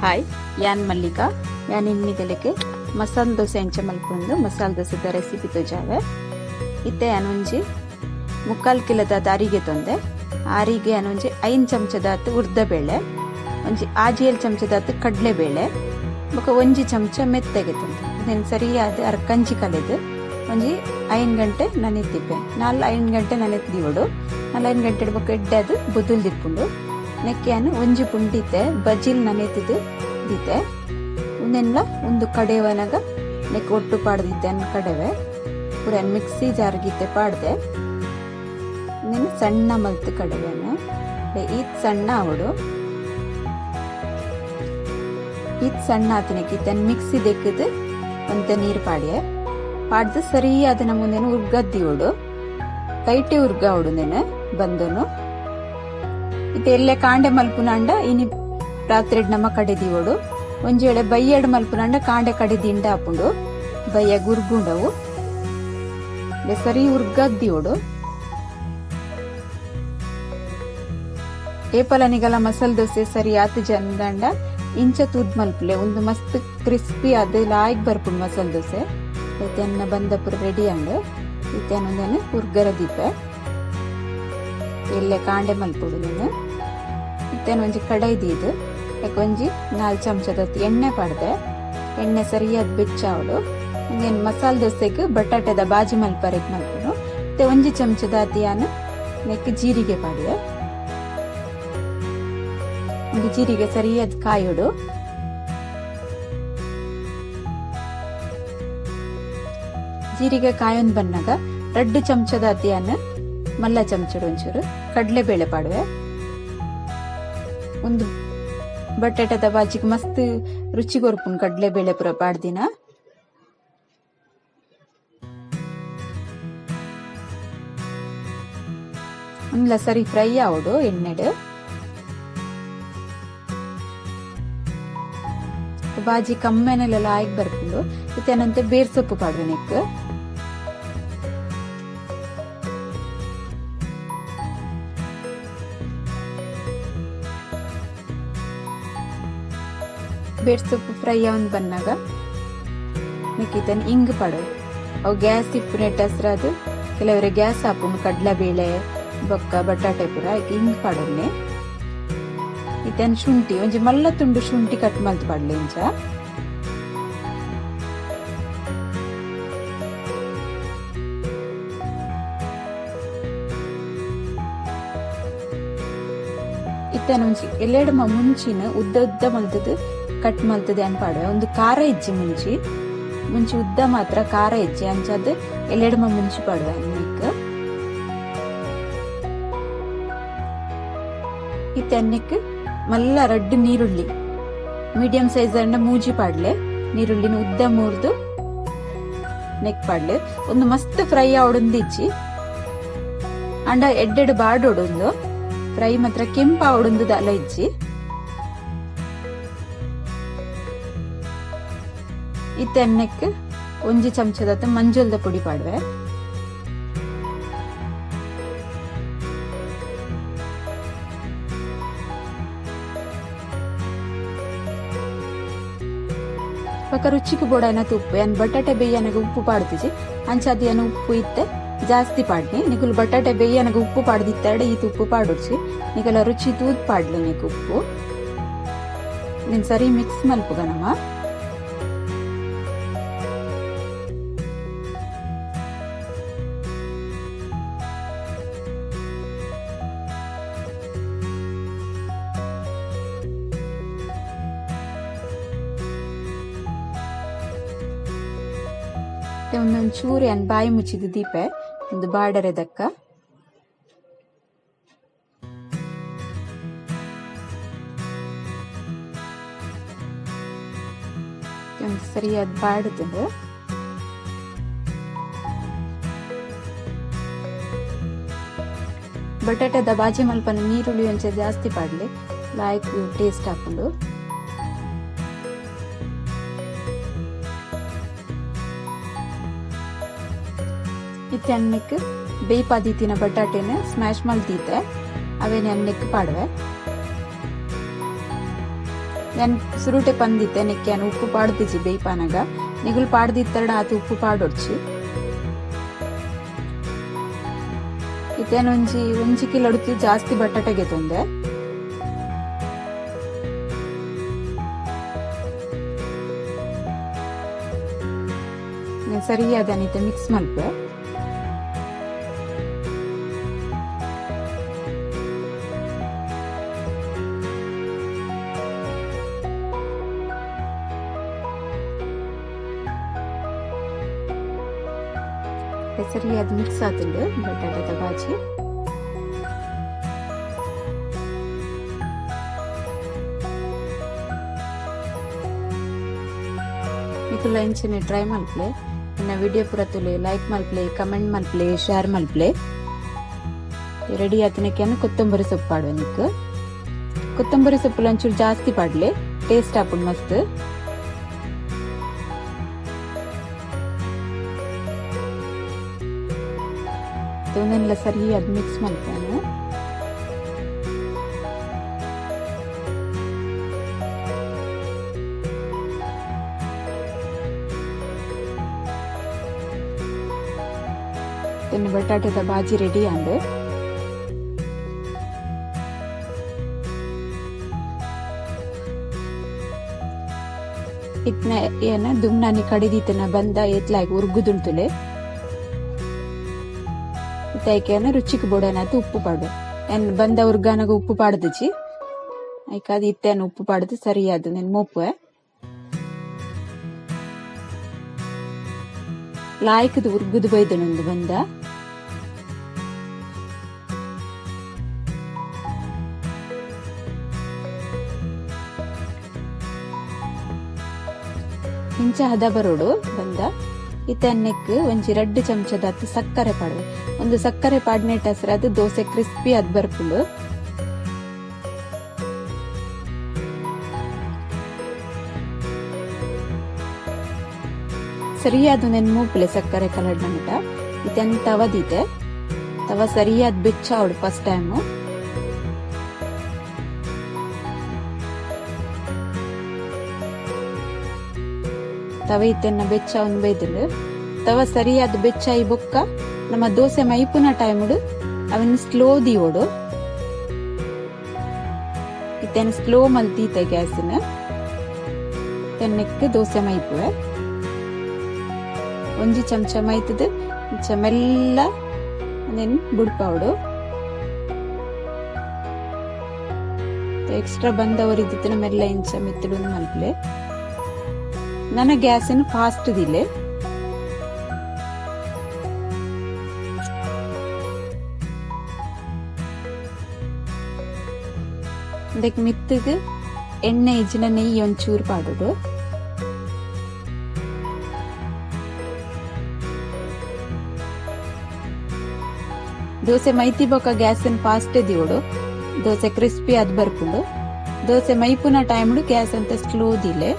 Hi, ಯಾನ್ ಮಲ್ಲಿಕಾ. ಯಾನ್ ಇನ್ನಿಗಲಿಗೆ ಮಸಾಲೆ ದೋಸೆ ಎಂಚ ಮಲ್ಪೊಂದು ಮಸಾಲೆ ದೋಸೆದ ರೆಸಿಪಿ ತೋಜಾವೆ. ಇತ್ತೆ ಯಾನ್ ಒಂಜಿ 3/4 ಕಿಲೋದಾತ್ ಅರಿಗೆ ತೊಂದೆ. ಆರಿಗೆ ಯಾನ್ ಒಂಜಿ 5 ಚಮಚದಾತ್ ಉರ್ದ ಬೇಳೆ, ಒಂಜಿ 6-7 ಚಮಚದಾತ್ ಕಡಲೆ ಬೇಳೆ, ಬೊಕ 1 ಚಮಚ ಮೆತ್ತೆಗೆ ತೊಂದೆ. ಇದನ್ನು ಸರಿಯಾದ ಅರ್ ಕಂಜಿ ಕಲೆದು ಒಂಜಿ 5 ಗಂಟೆ ನನೆತಿಪ್ಪೆ. 4-5 ಗಂಟೆ ನನೆತ್ ದೀವೊಡು. 4-5 ಗಂಟೆ ಬೊಕ ಎಡ್ಡೆ ಅದು ಬೊದುಲ್ ದಿಪ್ಪುಂಡು. ನೆಕ್ಕೆ ಯಾನ್ ಒಂಜಿ ಪುಂಡಿತೆ ಬಜಿಲ್ ನನೆತಿದು ದೀತೆ. ಉಂದೆನ್ಲ ಒಂದು ಕಡೆವನಗ ನೆಕ್ ಒಟ್ಟು ಪಾಡ್ದಿತ್ತೆ ಅನ್ ಕಡೆವೆ ಪೂರ ಮಿಕ್ಸಿ ಜಾರ್ಗಿತ್ತೆ ಪಾಡ್ದೆ. ಉಂದೆನ್ ಸಣ್ಣ ಮಲ್ತ್ ಕಡೆವೆನ ಈತ್ ಸಣ್ಣ ಆವೊಡು. ಈತ್ ಸಣ್ಣ ಆತಿನಕ್ಕೆ ಇತ್ತನ್ ಮಿಕ್ಸಿ ದೆಕ್ಕದು ಒಂತೆ ನೀರು ಪಾಡ್ಯೆ. ಪಾಡ್ದು ಸರಿಯಾದ ನಮುಂದೆನ್ ಉರ್ಗದ್ದಿಯೋಡು. ಕೈಟೆ ಉರ್ಗಾವೊಡು ನೆನ್ ಬಂದನು. ಇತ್ತೆ ಎಲ್ಲೆ ಕಾಂಡೆ ಮಲ್ಪುನಾಂಡ ಇನಿ ರಾತ್ರಿ ನಮ್ಮ ಕಡೆ ದೀವೊಡು. ಒಂಜಿ ವೇಳೆ ಬಯ್ಯಡ್ ಮಲ್ಪುನಾಂಡ ಕಾಂಡೆ ಕಡೆ ದಿಂಡ ಆಪುಂಡು. ಬಯ್ಯ ಗುರ್ಗುಂಡವು ಸರಿ ಉರ್ಗದ್ದಿಯೋಡು. ಏಪಲನಿಗಲ ಮಸಾಲೆ ದೋಸೆ ಸರಿ ಆತು ಜಂದಂಡ ಇಂಚ ತೂದ್ ಮಲ್ಪುಲೆ. ಒಂದು ಮಸ್ತ್ ಕ್ರಿಸ್ಪಿ ಆದ್ ಲಾಯ್ಕ್ ಬರ್ಪುಂಡು ಮಸಾಲೆ ದೋಸೆ. ಇತ್ತೆ ಬಂದ ಪೂರ ರೆಡಿ ಆಂಡ್. ಇತ್ತೆ ಒಂದೇನು ಉರ್ಗರ ದೀಪೆ. ಎಲ್ಲೆ ಕಾಂಡೆ ಮಲ್ಪೊಡು ನೀನು. ಇತ್ತೆ ಒಂಜಿ ಕಡಾಯಿ ದೀದ್ ಒಂಜಿ 4 ಚಮಚದ ಎಣ್ಣೆ ಪಾಡ್ದೆ. ಎಣ್ಣೆ ಸರಿಯಾದ ಬೆಚ್ಚಾವಡು. ಒಂದೇನು ಮಸಾಲೆ ದೋಸೆಗ್ ಬಟಾಟೆದ ಬಾಜಿ ಮಲ್ಪರೆಗ್ ಮಲ್ಪುನು. ಇತ್ತೆ 1 ಚಮಚದ ಅತಿಯಾನ ನೆಕ್ ಜೀರಿಗೆ ಪಾಡ್ಯೆ. ಒಂದು ಜೀರಿಗೆ ಸರಿಯಾದ ಕಾಯೋಡು. ಜೀರಿಗೆ ಕಾಯೊಂದು ಬನ್ನಾಗ 2 ಚಮಚದ ಅತಿಯಾನ ಮಲ್ಲ ಚಮಚಡು ಒಂಚೂರು ಕಡಲೆ ಬೇಳೆ ಪಾಡುವೆ. ಒಂದು ಬಟಾಟದ ಬಾಜಿಗೆ ಮಸ್ತ್ ರುಚಿ ಕೊರ್ಪುಂಡು ಕಡಲೆ ಬೇಳೆ ಪೂರ ಪಾಡ್ದಿನ. ಒಂದ್ಲ ಸರಿ ಫ್ರೈ ಆವೊಡು ಎಣ್ಣೆಡ್. ಬಾಜಿ ಕಮ್ಮೆನೆಲ್ಲ ಲಾಯ್ಕ್ ಬರ್ಪುಂಡು. ಇತ್ತೆ ಏನಂತೆ ಬೇರ್ ಸೊಪ್ಪು ಪಾಡುವೆ ನೆಕ್. ಬೇರ್ ಸೊಪ್ಪು ಫ್ರೈ ಆವೊಂದು ಬನ್ನಾಗ ನೆಕ್ಕಿತನ್ ಇಂಗ್ ಪಾಡುವೆ. ಅವು ಗ್ಯಾಸ್ ಇಪ್ಪುನೆಟ್ ಹಸ್ರಾದ್ ಕೆಲವರೆ ಗ್ಯಾಸ್ ಆಪುಂಡು ಕಡಲೆ ಬೇಳೆ ಬೊಕ್ಕ ಬಟಾಟೆ ಪೂರ ಐಕ್ ಇಂಗ್ ಪಾಡೊನ್ನೆ. ಇತ್ತನ್ ಶುಂಠಿ ಒಂಜಿ ಮಲ್ಲ ತುಂಡು ಶುಂಠಿ ಕಟ್ ಮಲ್ತ್ ಪಾಡ್ಲೆ ಇಂಚ. ಇತ್ತನ್ ಒಂಜಿ ಎಲ್ಲೆಡಮ ಮುಂಚಿನ ಉದ್ದ ಉದ್ದ ಮಲ್ತದು ಕಟ್ ಮಲ್ತದೆ ಅನ್ ಪಾಡುವೆ. ಒಂದು ಖಾರ ಇಜ್ಜಿ ಮುಂಚಿ ಮುಂಚಿ ಉದ್ದ ಮಾತ್ರ ಖಾರ ಇಜ್ಜಿ ಅಂಚಾದ್ ಎಲ್ಲೆಡಮ ಮುಂಚಿ ಪಾಡುವೆ ಅನ್ನಿಕ್. ಇತ್ತೆ ಅನ್ನಿಕ್ ಮಲ್ಲ 2 ನೀರುಳ್ಳಿ ಮೀಡಿಯಂ ಸೈಜ್ ಅಂಡ ಮೂಜಿ ಪಾಡ್ಲೆ. ನೀರುಳ್ಳಿನ ಉದ್ದ ಮೂರ್ದು ನೆಕ್ ಪಾಡ್ಲೆ. ಒಂದು ಮಸ್ತ್ ಫ್ರೈ ಆವೊಡೊಂದು ಇಜ್ಜಿ ಅಂಡ ಎಡ್ಡೆಡ್ ಬಾಡೊಡೊಂದು ಫ್ರೈ ಮಾತ್ರ ಕೆಂಪು ಆವೊಡೊಂದು ದಾಲ ಇಜ್ಜಿ. ಇತ್ತೆ ಅನ್ನೆಕ್ 1 ಚಮಚದ ಮಂಜಲ್ದ ಪೊಡಿ ಪಾಡುವೆ. ಬೊಕ ರುಚಿಗೆ ಬೋಡಾಯಿನ ಉಪ್ಪು. ಯಾನ್ ಬಟಾಟೆ ಬೇಯನಗ ಉಪ್ಪು ಪಾಡ್ದಿಜಿ ಅಂಚಾದ್ ಯಾನ್ ಉಪ್ಪು ಇತ್ತೆ ಜಾಸ್ತಿ ಪಾಡ್ನಿ. ನಿಕುಲು ಬಟಾಟೆ ಬೇಯನಗ ಉಪ್ಪು ಪಾಡ್ದಿತ್ತೆರಡ ಈತ್ ಉಪ್ಪು ಪಾಡೊಡ್ಚಿ. ನಿಕಲ ರುಚಿ ತೂದ್ ಪಾಡ್ಲೆ ನಿಕ್ ಉಪ್ಪು. ನಿನ್ ಸರಿ ಮಿಕ್ಸ್ ಮಲ್ಪುಗ ನಮ. ಒಂದೊಂದು ಚೂರು ಯಾನ್ ಬಾಯಿ ಮುಚ್ಚಿದ ದೀಪೆ ಒಂದು ಬಾರ್ಡರ್ ದಕ್ಕ. ಸರಿಯಾದ ಬಾಡುದು. ಬಟಾಟದ ಬಾಜಿ ಮಲ್ಪನ ನೀರುಳ್ಳಿ ಒಂಚೂರು ಜಾಸ್ತಿ ಪಾಡ್ಲೆ ಲಾಯ್ಕ್ ಟೇಸ್ಟ್ ಆಪುಂಡು. ಇತ್ತೆ ಅನ್ನಕ್ಕೆ ಬೇಯ್ಪಾದಿತ್ತಿನ ಬಟಾಟೆನ ಸ್ಮ್ಯಾಶ್ ಮಲ್ತಿತ್ತೆ ಅವೇನೆ ಅನ್ನಕ್ಕೆ ಪಾಡುವೆ. ಯಾನ್ ಸುರುಟೆ ಪಂದಿತ್ತೆ ನೆಕ್ಕೆ ಯಾನ್ ಉಪ್ಪು ಪಾಡ್ದಿಜಿ ಬೇಯ್ಪಾನಗ ನಿಗುಲ್ ಪಾಡ್ದಿತ್ತರಡ ಆತ್ ಉಪ್ಪು ಪಾಡೊಡ್ಚಿ. ಇತ್ತೆ ಒಂಜಿ ಒಂಜಿ ಕಿಲೋಡ್ದು ಜಾಸ್ತಿ ಬಟಾಟೆ ಗೆತೊಂದೆ. ಸರಿಯಾದ ಇತ್ತೆ ಮಿಕ್ಸ್ ಮಲ್ಪೆ. ಸರಿಯಾದ ಮಿಕ್ಸ್ ಆತುಂಡು ಬಟಾಟೆದ ಬಾಜಿ. ನಿಕುಲ ಇಂಚನೆ ಟ್ರೈ ಮಲ್ಪಲೆ. ಎನ್ನ ವಿಡಿಯೋ ಪೂರ ತೂಲೆ, ಲೈಕ್ ಮಲ್ಪಲೆ, ಕಮೆಂಟ್ ಮಲ್ಪಲೆ, ಶೇರ್ ಮಲ್ಪಲೆ. ರೆಡಿ ಆತನಕ್ಕೆ ಕೊತ್ತಂಬರಿ ಸೊಪ್ಪು ಪಾಡುವ ನಿಕ್. ಕೊತ್ತಂಬರಿ ಸೊಪ್ಪು ಒಂಚೂರು ಜಾಸ್ತಿ ಪಾಡ್ಲೆ, ಟೇಸ್ಟ್ ಆಪುಂಡು ಮಸ್ತ್. ಒಂದೆಲ್ಲ ಸರಿಯಾದ ಮಿಕ್ಸ್ ಮಲ್ಪೆನು. ಬಟಾಟೆದ ಬಾಜಿ ರೆಡಿ ಆಂಡ್. ಇತ್ನ ಏನ ದುಮ್ನಾನಿ ಕಡಿದೀತನ ಬಂದ ಏತ್ಲಾಗಿ ಉರ್ಗುದುಂಟುಲೆ. ಇತ್ತೈಕೆನ ರುಚಿಗೆ ಬೋಡನಾತು ಉಪ್ಪು ಪಾಡು. ಎನ್ ಬಂದ ಉರ್ಗಾನಗ ಉಪ್ಪು ಪಾಡ್ದಜಿ ಐಕಾದ ಇತ್ತೇನು ಉಪ್ಪು ಪಾಡ್ದು ಸರಿಯಾದ ನೆನ್ ಮೋಪುವೆ. ಲಾಯ್ಕದ ಉರ್ಗುದು ಬೈದನೊಂದು ಬಂದ. ಇಂಚ ಹದ ಬರೋಡು ಬಂದ. ಇತ್ತನ್ನೆಕ್ ಒಂಜಿ ರಡ್ಡು ಚಮಚದ ಸಕ್ಕರೆ ಪಾಡುವೆ. ಒಂದು ಸಕ್ಕರೆ ಪಾಡ್ನೆಟ್ ಹಸ್ರ ಅದು ದೋಸೆ ಕ್ರಿಸ್ಪಿ ಅದ್ ಬರ್ಪುಂಡು. ಸರಿಯಾದ ನೆನ್ ಮೂಪುಲೆ ಸಕ್ಕರೆ ಕಲರ್ ನಮಟ. ಇತ್ತನ್ ತವದಿತೆ ತವ ಸರಿಯಾದ ಬೆಚ್ಚ ಅವಡು ಫಸ್ಟ್ ಟೈಮು. ತವ ಇತ್ತೆನ್ನ ಬೆಚ್ಚ ಒಂದು ಬೈದುಂಡು. ತವ ಸರಿಯಾದ ಬೆಚ್ಚ ಈ ಬೊಕ್ಕ ನಮ್ಮ ದೋಸೆ ಮೈಪುನ ಟೈಮುಡು ಅವನ್ ಸ್ಲೋ ದೀವೋಡು. ಇತ್ತೇನು ಸ್ಲೋ ಮಲ್ತೀತೆ ಗ್ಯಾಸ್ನ. ತೆನ್ನೆಕ್ ದೋಸೆ ಮೈಪುವೆ. ಒಂಜಿ ಚಮಚ ಮೈತದು ಇಂಚ ಮೆಲ್ಲ ನೆನ್ ಬುಡ್ಪಾವಡು. ಎಕ್ಸ್ಟ್ರಾ ಬಂದವರಿದ್ದಿತ್ತಿನ ಮೆಲ್ಲ ಇಂಚ ಮಿತ್ತಡು ಮಲ್ಪಲೆ. ನನ್ನ ಗ್ಯಾಸನ್ನು ಫಾಸ್ಟ್ ದಿಲೆ. ಅದಕ್ಕೆ ಮಿತ್ತಿಗೆ ಎಣ್ಣೆ ಇಜ್ಜಿನ ನೆಯ್ಯಿ ಒಂಚೂರು ಪಾಡೋದು. ದೋಸೆ ಮೈತಿ ಬೊಕ್ಕ ಗ್ಯಾಸನ್ನು ಫಾಸ್ಟ್ ದಿವೋಡು. ದೋಸೆ ಕ್ರಿಸ್ಪಿ ಅದ್ ಬರ್ಪುಂಡು. ದೋಸೆ ಮೈಪುನ ಟೈಮ್ಡು ಗ್ಯಾಸ್ ಅಂತ ಸ್ಲೋ ದಿಲೆ.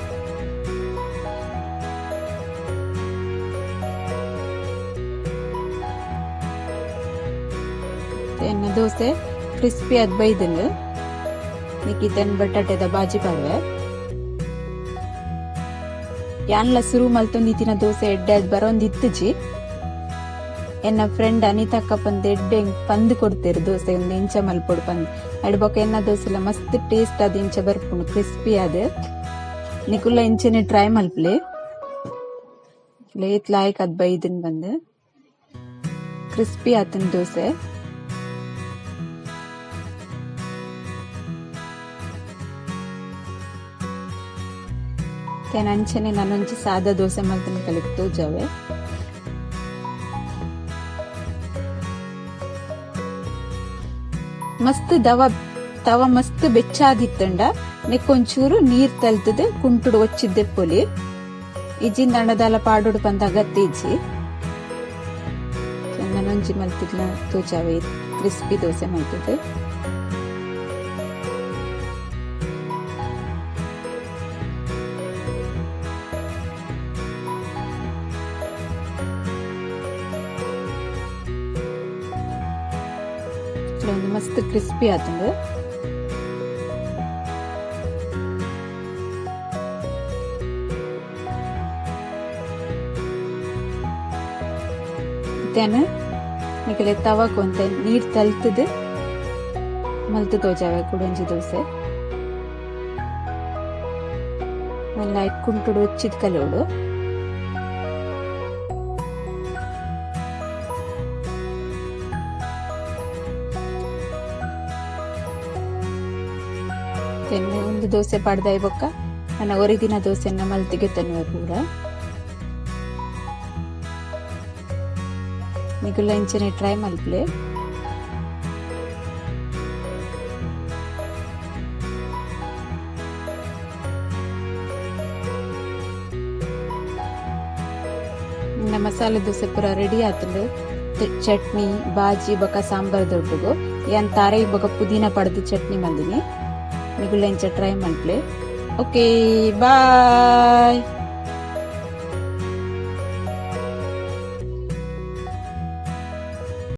ಎನ್ನ ದೋಸೆ ಕ್ರಿಸ್ಪಿ ಅದ್ ಬೈದುಂಡು. ನಿಕ್ಕಿತನ್ ಬಟಾಟೆದ ಬಾಜಿ ಪಾಡುವೆ. ಯಾನ್ಲ ಸುರು ಮಲ್ತೊಂದಿತ್ತಿನ ದೋಸೆ ಎಡ್ಡೆ ಅದ್ ಬರೋಂದಿತ್ತುಜಿ. ಎನ್ನ ಫ್ರೆಂಡ್ ಅನಿತಕ್ಕ ಪಂದ್ ಎಡ್ಡೆ ಪಂದ್ ಕೊಡ್ತೇರು ದೋಸೆ ಒಂದು ಇಂಚ ಮಲ್ಪೊಡು ಪಂದ್. ಅಡ್ ಬೊಕ್ಕ ಎನ್ನ ದೋಸೆ ಎಲ್ಲ ಮಸ್ತ್ ಟೇಸ್ಟ್ ಅದ್ ಇಂಚ ಬರ್ಪುಂಡು ಕ್ರಿಸ್ಪಿ ಅದ್. ನಿಕುಲ್ಲ ಇಂಚನೆ ಟ್ರೈ ಮಲ್ಪಲೆ. ಲೇತ್ ಲಾಯ್ಕ್ ಅದ್ ಬೈದನ್ ಬಂದ್ ಕ್ರಿಸ್ಪಿ ಆತನ್ ದೋಸೆ. ಅಂಚನೆ ನಾನೊಂಜಿ ಸಾದಾ ದೋಸೆ ಮಲ್ತನ ಕಲಿಕ್ ತೋಜಾವೆ. ಮಸ್ತ್ ದವ ತವ ಮಸ್ತ್ ಬೆಚ್ಚಾದಿತ್ತಂಡ ನೆಕ್ಕೊಂಚೂರು ನೀರ್ ತಲ್ತದ ಕುಂಟುಡು ಒಚ್ಚಿದ್ದೆಪ್ಪೊಲಿ. ಇಜ್ಜಿಂದ ಅಂಡದಾಲ ಪಾಡೋಡು ಪಂದ ಅಗತ್ಯ ಇಜ್ಜಿ. ನಾನೊಂಜಿ ಮಲ್ತಿದ್ನ ತೋಜಾವೆ ಕ್ರಿಸ್ಪಿ ದೋಸೆ ಮಲ್ತದ. ಮಸ್ತ್ ಕ್ರಿಸ್ಪಿ ಆತಂದು. ಇತ್ತೆನ್ ನಿಕಲೆ ತವಕ್ ಒಂತೆ ನೀರ್ ತಲ್ತುದು ಮಲ್ತ್ ತೋಜಾವೆ ಕುಡೊಂಜಿ ದೋಸೆ. ಮಲ್ಲ ಐಟ್ ಕುಂಟುಡು ಒಚ್ಚಿದ್ ಕಲೋಡು. ಉಂದು ದೋಸೆ ಪಾಡ್ದಾಯಿ ಬೊಕ್ಕ ನನ ಒರಿದಿನ ದೋಸೆನ್ ಮಲ್ತ್ ಗೆತೊನುವೆ ಪೂರ. ನಿಕುಲ್ಲ ಇಂಚನೆ ಟ್ರೈ ಮಲ್ಪುಲೆ. ಮಸಾಲೆ ದೋಸೆ ಪೂರ ರೆಡಿ ಆತುಂಡು. ಚಟ್ನಿ, ಬಾಜಿ ಬೊಕ ಸಾಂಬಾರ್ ದೊಟ್ಟುಗು. ಯಾನ್ ತಾರೈ ಬೊಕ ಪುದೀನ ಪಾಡ್ದ್ ಚಟ್ನಿ ಮಲ್ದಿನಿ. ನಿಕುಲ್ಲ ಇಂಚ ಟ್ರೈ ಮಲ್ಪುಲೆ. Okay bye.